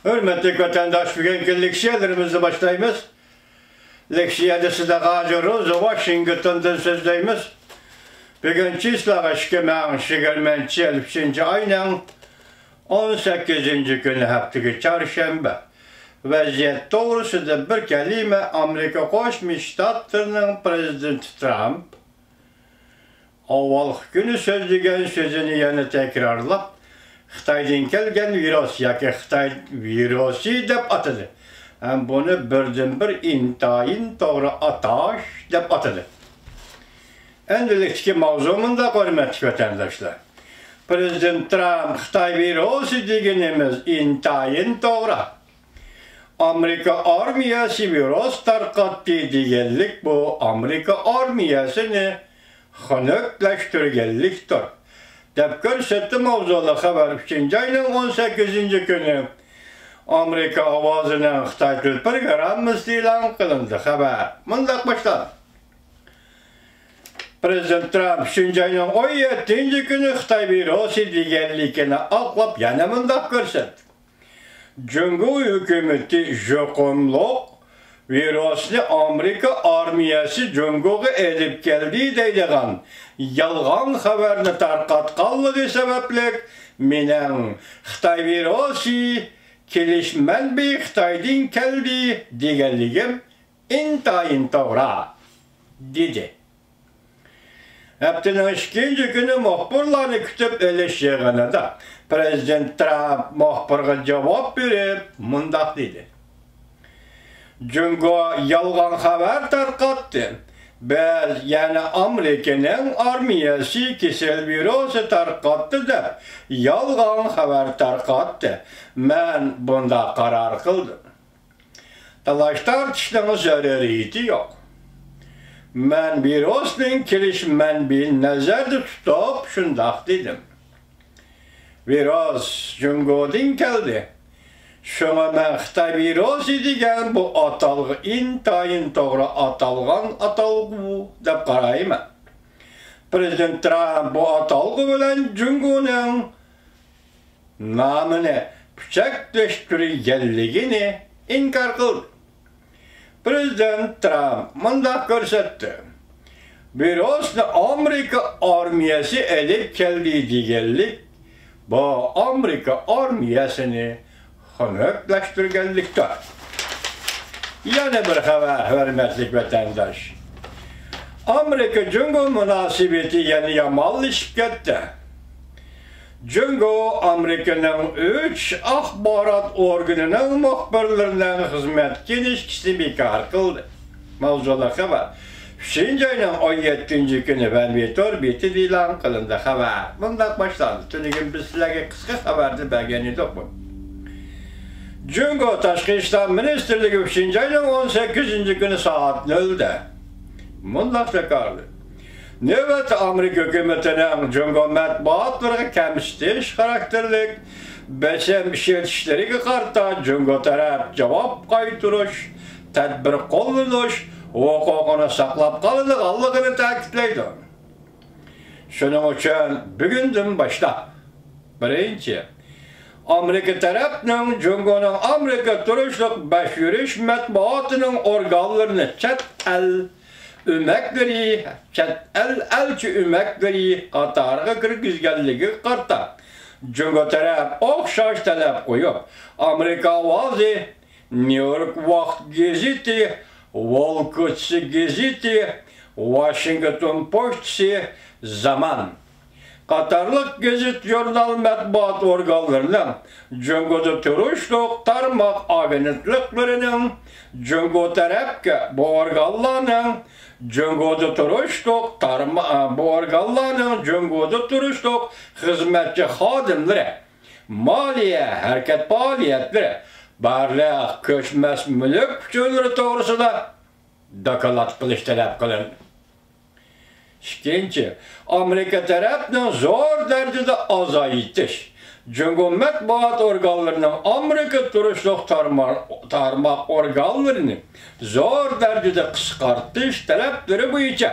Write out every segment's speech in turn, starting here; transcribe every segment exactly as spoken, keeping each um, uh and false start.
ھۆرمەتلىك ۋەتەنداش، بۈگۈنكى لېكسىيەلىرىمىزنى باشلايمىز. لېكسىيەدە سىدىق ھاجى روزى ۋاشىنگتوندىن سۆزلەيمىز. بۈگۈن چىسلاغا ئىككى مىڭ يىگىرمىنچى يىل ئۈچىنچى ئاينىڭ ئون سەككىزىنچى كۈنى، ھەپتىگە چارشەنبە. ۋەزىيەت توغرىسىدا بىر كەلىمە. ئامېرىكا قوشما شتاتلىرىنىڭ پرېزىدېنتى ترامپ ئاۋۋالقى كۈنى سۆزلىگەن سۆزىنى يەنە تەكرارلاپ، خىتايدىن كەلگەن ۋىرۇس ياكى خىتاي ۋىرۇسى دەپ ئاتىدى. ھەم بۇنى بىردىنبىر ئىنتايىن توغرا ئاتاش دەپ ئاتىدى. ئەمدىلىكتىكى ماۋزۇ مۇنداق، ھۆرمەتلىك ۋەتەنداشلار. پرېزىدېنت ترامپ خىتاي ۋىرۇسى دېگىنىمىز ئىنتايىن توغرا. ئامېرىكا ئارمىيەسى ۋىرۇس تارقاتتى دېگەنلىك، بۇ ئامېرىكا ئارمىيەسىنى خۇنۈكلەشتۈرگەنلىكتۇر، دەپ كۆرسەتتى ماۋزۇلۇق خەۋەر. ئۈچىنچى ئاينىڭ ئون سەككىزىنچى كۈنى ئامېرىكا ئاۋازىنىڭ خىتاي تىل پروگراممىسىدا ئېلان قىلىندى. خەۋەر مۇنداق باشلاندى. پرېزىدېنت ترامپ ئۈچىنچى ئاينىڭ ئون يەتتىنچى كۈنى خىتاي ۋىرۇسى دېگەنلىكىنى ئاقلاپ يەنە مۇنداق كۆرسەتتى. جۇڭگو ھۆكۈمىتى يۇقۇملۇق ۋىرۇسنى ئامېرىكا ئارمىيەسى جۇڭگوغا ئېلىپ كەلدى دەيدىغان يالغان خەۋەرنى تارقاتقانلىقى سەۋەبلىك، مېنىڭ خىتاي ۋىرۇسى كېلىش مەنبىيى خىتايدىن كەلدى دېگەنلىكىم ئىنتايىن توغرا، دېدى. ھەپتىنىڭ ئىككىنچى كۈنى مۇخبىرلارنى كۈتۈپ ئېلىش يىغىنىدا پرېزىدېنت ترامپ مۇخبىرغا جاۋاب بېرىپ مۇنداق دېدى: جۇڭگو يالغان خەۋەر تارقاتتى. بىز يەنە ئامېرىكىنىڭ ئارمىيەسى كېسەل ۋىرۇسى تارقاتتى دەپ يالغان خەۋەر تارقاتتى. مەن بۇنداق قارار قىلدىم. تالاش-تارتىشنىڭ زۆرۈرىيىتى يوق. مەن ۋىرۇسنىڭ كېلىش مەنبىيىنى نەزەردە تۇتۇپ شۇنداق دېدىم. ۋىرۇس جۇڭگودىن كەلدى. شۇڭا مەن خىتاي ۋىرۇسى دېگەن بۇ ئاتالغۇ ئىنتايىن توغرا ئاتالغان ئاتالغۇ دەپ قارايمەن. پرېزىدېنت ترامپ بۇ ئاتالغۇ بىلەن جۇڭگونىڭ نامىنى پۇچەكلەشتۈرگەنلىكىنى ئىنكار قىلدى. پرېزىدېنت ترامپ مۇنداق كۆرسەتتى: ۋىرۇسنى ئامېرىكا ئارمىيەسى ئېلىپ كەلدى دېگەنلىك، بۇ ئامېرىكا ئارمىيەسىنى خۇنۈكلەشتۈرگەنلىكتۇر. يەنە بىر خەۋەر، ھۆرمەتلىك ۋەتەنداش، ئامېرىكا جۇڭگو مۇناسىۋىتى يەنە يامانلىشىپ كەتتى. جۇڭگو ئامېرىكىنىڭ ئۈچ ئاخبارات ئورگىنىنىڭ مۇخبىرلىرىنىڭ خىزمەت كىنىشكىسىنى بىكار قىلدى. ماۋزۇلۇق خەۋەر ئۈچىنچى ئاينىڭ ئون يەتتىنچى كۈنى ۋەنۋېي تور بېتىدە ئېلان قىلىندى. خەۋەر مۇنداق باشلاندى. تۈنۈگۈن بىز سىلەرگە قىسقا خەۋەردە بەرگەن ئىدۇق بۇ. جۇڭگو تاشقى ئىشلار مىنىستىرلىكى ئۈچىنچى ئاينىڭ ئون سەككىزىنچى كۈنى سائەت نۆلدە مۇنداق جاكارلىدى: نۆۋەتتە ئامېرىكا ھۆكۈمىتىنىڭ جۇڭگو مەتبۇئاتلىرىغا كەمسىتىش خاراكتېرلىك بېسىم ئىشلىتىشلىرىگە قارىتا جۇڭگو تەرەپ جاۋاب قايتۇرۇش، تەدبىر قوللىنىش ھوقۇقىنى ساقلاپ قالىدىغانلىقىنى تەكىتلەيدۇ. شۇنىڭ ئۈچۈن بۈگۈندىن باشلاپ، بىرىنچى، ئامېرىكا تەرەپنىڭ جۇڭگونىڭ ئامېرىكا تۇرۇشلۇق بەش يۈرۈش مەتبۇئاتىنىڭ ئورگانلىرىنى چەت ئەل ئۆمەكلىرى، چەت ئەل ئەلچى ئۆمەكلىرى قاتارىغا كىرگۈزگەنلىكىگە قارىتا، جۇڭگو تەرەپ ئوخشاش تەلەپ قويۇپ، ئامېرىكا ئاۋازى، نيۇ يورك ۋاقىت گېزىتى، ۋول كوچىسى گېزىتى، ۋاشىنگتون پوچتىسى، زامان قاتارلىق گېزىت-ژۇرنال مەتبۇئات ئورگانلىرىنىڭ، جۇڭگودا تۇرۇشلۇق تارماق ئاگېنتلىقلىرىنىڭ جۇڭگو تەرەپكە بۇ ئورگانلارنىڭ جۇڭگودا تۇرۇشلۇق تارما-، بۇ ئورگانلارنىڭ جۇڭگودا تۇرۇشلۇق خىزمەتچى خادىملىرى، مالىيە ھەرىكەت پائالىيەتلىرى، بارلىق كۆچمەس مۈلۈك ئۇچۇرلىرى توغرىسىدا دوكلات قىلىش تەلەپ قىلىندى. ئىككىنچى، ئامېرىكا تەرەپنىڭ زور دەرىجىدە ئازايتىش، جۇڭگو مەتبۇئات ئورگانلىرىنىڭ ئامېرىكا تۇرۇشلۇق تارما-، تارماق ئورگانلىرىنى زور دەرىجىدە قىسقارتىش تەلەپلىرى بويىچە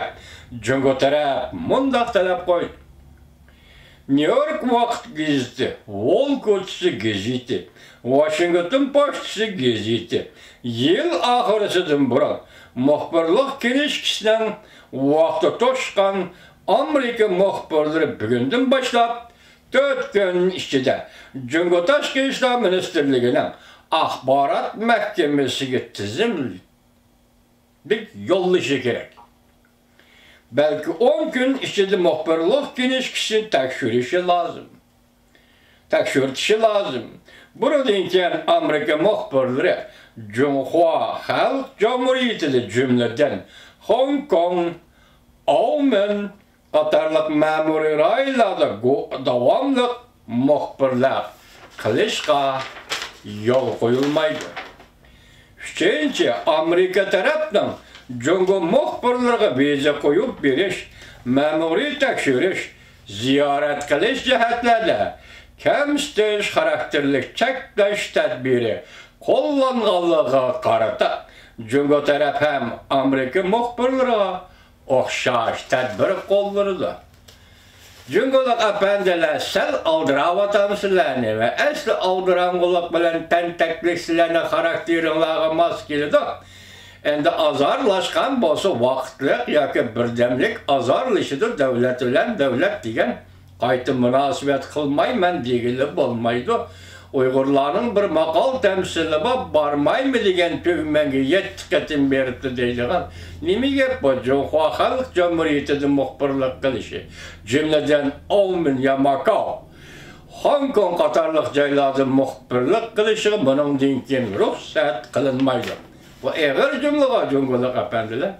جۇڭگو تەرەپ مۇنداق تەلەپ قويدى. نيۇ يورك ۋاقىت گېزىتى، ۋول كوچىسى گېزىتى، ۋاشىنگتون پوچتىسى گېزىتى يىل ئاخىرىسىدىن بۇرۇن مۇخبىرلىق كىنىشكىسىنىڭ ۋاقتى توشقان ئامېرىكا مۇخبىرلىرى بۈگۈندىن باشلاپ تۆت كۈن ئىچىدە جۇڭگو تاشقى ئىشلار مىنىستىرلىكىنىڭ ئاخبارات مەھكىمىسىگە تىزىملىك يوللىشى كېرەك. بەلكى ئون كۈن ئىچىدە مۇخبىرلىق كىنىشكىسىنى تەكشۈرۈشى لازىم. تەكشۈرتۈشى لازىم. بۇنىڭدىن كېيىن ئامېرىكا مۇخبىرلىرى جۇڭخۇا خەلق جۇمھۇرىيىتىدە، جۈملىدىن خوڭكوڭ، ئاۋمېن قاتارلىق مەمۇرىي رايونلاردا گۇ-، داۋاملىق مۇخبىرلار قىلىشقا يول قويۇلمايدۇ. ئۈچىنچى، ئامېرىكا تەرەپنىڭ جۇڭگو مۇخبىرلىرىغا ۋىزا قويۇپ بېرىش، مەمۇرىي تەكشۈرۈش، زىيارەت قىلىش جەھەتلەردە كەمسىتىش خاراكتېرلىك چەكلەش تەدبىرى قوللانغانلىقىغا قارىتا، جۇڭگو تەرەپ ھەم ئامېرىكا مۇخبىرلىرىغا ئوخشاش تەدبىر قوللىنىدۇ. جۇڭگولۇق ئەپەندىلەر، سەل ئالدىراۋاتامسىلەرنى ۋە ئەسلى ئالدىراڭغۇلۇق بىلەن تەنتەكلىك سىلەرنىڭ خاراكتېرىڭلارغا ماس كېلىدۇ. ئەمدى ئازارلاشقان بولسا ۋاقىتلىق ياكى بىردەملىك ئازارلىشىدۇ، دۆلەت بىلەن دۆلەت دېگەن قايتا مۇناسىۋەت قىلمايمەن دېگىلى بولمايدۇ. ئۇيغۇرلارنىڭ بىر ماقال تەمسىلى بار، بارمايمەن دېگەن تۈگمەنگە يەتتە قېتىم بېرىپتۇ دەيدىغان. نېمە گەپ بۇ؟ جۇڭخۇا خەلق جۇمھۇرىيىتىدە مۇخبىرلىق قىلىشى، جۈملىدىن ئاۋمېن يا ماكاۋ، خوڭكوڭ قاتارلىق جايلاردا مۇخبىرلىق قىلىشىغا بۇنىڭدىن كېيىن رۇخسەت قىلىنمايدۇ. بۇ ئېغىر جۈملىغۇ، جۇڭگولۇق ئەپەندىلەر.